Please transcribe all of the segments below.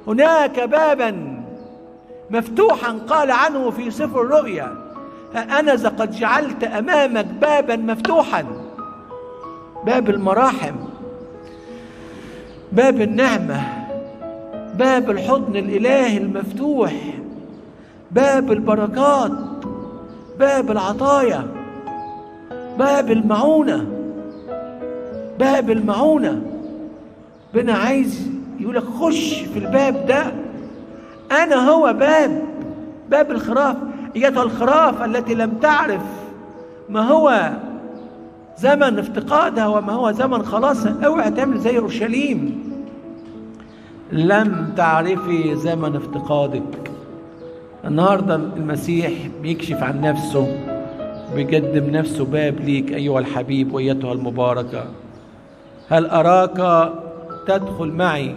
هناك بابا مفتوحا قال عنه في سفر الرؤيا: ها أنا ذا قد جعلت أمامك بابا مفتوحا. باب المراحم، باب النعمة، باب الحضن الإلهي المفتوح، باب البركات، باب العطايا، باب المعونة، باب المعونة. ربنا عايز يقولك خش في الباب ده، أنا هو باب، باب الخراف. أيتها الخراف التي لم تعرف ما هو زمن افتقادها وما هو زمن خلاصها، اوعي تعمل زي اورشليم، لم تعرفي زمن افتقادك. النهارده المسيح بيكشف عن نفسه، بيقدم نفسه باب ليك أيها الحبيب وأيتها المباركة. هل أراك تدخل معي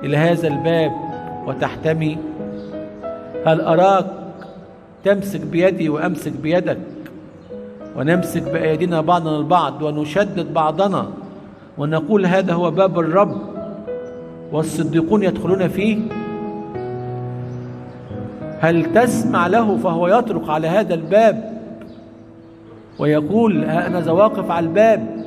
إلى هذا الباب وتحتمي؟ هل أراك تمسك بيدي وأمسك بيدك، ونمسك بأيدينا بعضنا البعض ونشدد بعضنا ونقول هذا هو باب الرب والصديقون يدخلون فيه؟ هل تسمع له فهو يطرق على هذا الباب ويقول ها أنا ذا واقف على الباب؟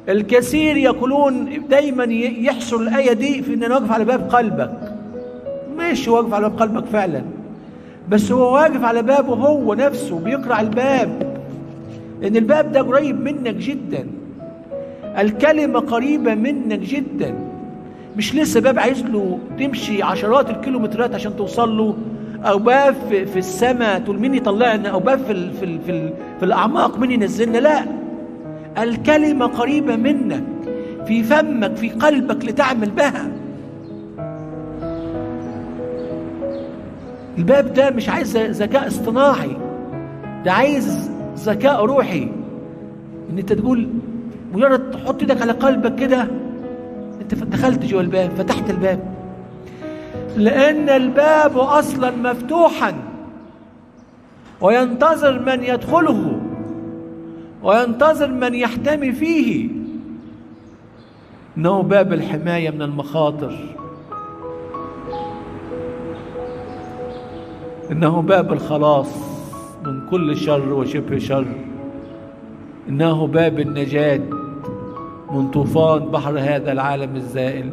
الكثير يقولون دايما يحصر الآية دي في أن أنا واقف على باب قلبك. ماشي، واقف على باب قلبك فعلا، بس هو واقف على بابه هو نفسه، بيقرع الباب، لأن الباب ده قريب منك جدا، الكلمة قريبة منك جدا، مش لسه باب عايز له تمشي عشرات الكيلومترات عشان توصل له، أو باب في السماء تقول مين يطلعنا، أو باب في في في, في الأعماق مين ينزلنا. لا، الكلمة قريبة منك، في فمك، في قلبك، لتعمل بها. الباب ده مش عايز ذكاء اصطناعي، ده عايز ذكاء روحي، ان انت تقول مجرد تحط ايدك على قلبك كده انت دخلت جوه الباب، فتحت الباب، لان الباب اصلا مفتوحا وينتظر من يدخله وينتظر من يحتمي فيه. انه باب الحماية من المخاطر، إنه باب الخلاص من كل شر وشبه شر، إنه باب النجاة من طوفان بحر هذا العالم الزائل.